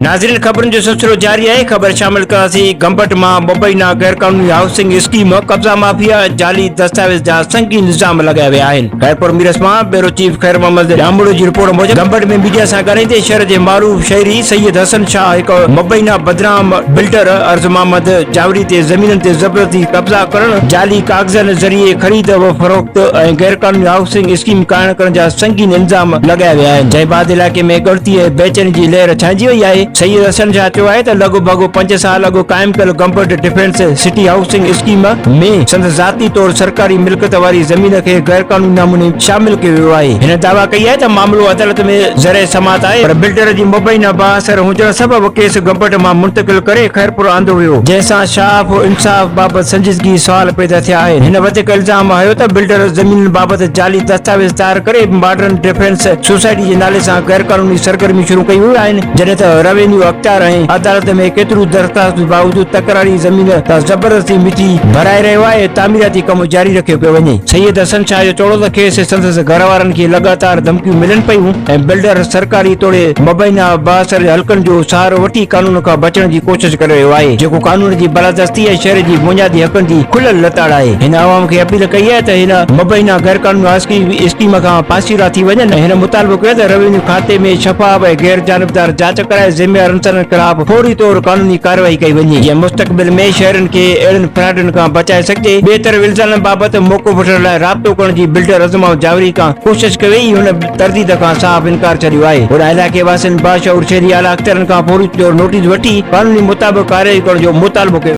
ناظرين خبرن جو سلسلو جاري آهي خبر شامل ڪنداسين گمبٽ مان مبينا غيرقانوني هائوسنگ اسڪيم قبضا مافيا جعلي دستاويز جا سنگين الزام لڳايا ويا آهن خيرپور ميرس مان بيورو چيف خير محمد ڄامڙو جي رپورٽ موجب گمبٽ ۾ ميڊيا سان ڳالهائيندي شهر جي معروف شهري سيد حسن شاهه هڪ مبينا بدنام بلڊر عرض محمد جاوري تي زمينن تي زبردستي قبضا ڪرڻ جعلي ڪاغذن ذريعي خريد و فروخت ۽ غيرقانوني هائوسنگ اسڪيم قائم ڪرڻ جا سنگين الزام لڳايا ويا آهن جنهن بعد علائقي ۾ ڳڻتي ۽ بيچيني جي لهر ڇانئجي وئي آهي. سيد حسن شاهه چيو آهي ته لڳ ڀڳ پنج سال اڳ قائم ڪيل Gambat defence city housing scheme ۾ سندس ذاتي طور سرڪاري ملڪيت واري زمين کي غيرقانوني نموني شامل ڪيو ويو آهي. هن دعويٰ ڪئي آهي ته معاملو عدالت ۾ زير سماعت آهي پر بلڊر جي مبينا بااثر هجڻ سبب ڪيس گمبٽ مان منتقل ڪري خيرپور آندو ويو جنهن سان شفاف انصاف بابت سنجيدگي سوال پيدا ٿيا آهن. هن وڌيڪ الزام هنيو ته بلڊر زمينن بابت جعلي دستاويز تيار ڪري ماڊرن ڊفينس سوسائٽي جي نالي سان غير قانوني سرگرميون شروع ڪيون ويون آهن، جڏهن ته روينيو اختيار ۽ عدالت ۾ ڪيتريون درخواستن باوجود تڪراري زمين تان زبردستي مٽي ڀرائي رهيو آهي ۽ تعميراتي ڪم جاري رکيو پيو وڃي. سيد حسن شاهه جو چوڻ هو ته کيس سندس گهر وارن کي لڳاتار ڌمڪيون ملن پيون ۽ بلڊر سرڪاري توڙي مبينا بااثر حلقن جو سهارو وٺي قانون کان بچڻ جي ڪوشش ڪري رهيو آهي، جيڪو قانون جي بالادستي ۽ شهر جي بنيادي حقن جي کليل لتاڙ آهي. هن عوام کي اپيل ڪئي آهي ته هن مبينا غيرقانوني اسڪيم کان پاسيرا ٿي وڃن ۽ هن مطالبو ڪيو ته روينيو کاتي ۾ شفاف ۽ غير جانبدار جاچ ڪرائي ذميوار عنصرن خلاف فوري طور قانوني ڪارروائي ڪئي وڃي جيئن مستقبل ۾ شهرين کي اهڙن فراڊن کان بچائي سگهجي. ٻئي طرف الزامن بابت موقف وٺڻ لاء رابطو ڪرڻ جي بلڊر عظميٰ جاوري کان ڪوشش ڪئي وئي هن ترديد کان صاف انڪار ڇڏيو آهي. هوڏانهن علائقي واسين باشعور شهري اعليٰ اختيارن کان فوري طور نوٽيس وٺي قانوني مطابق ڪارروائي ڪرڻ جو مطالبو ڪيو.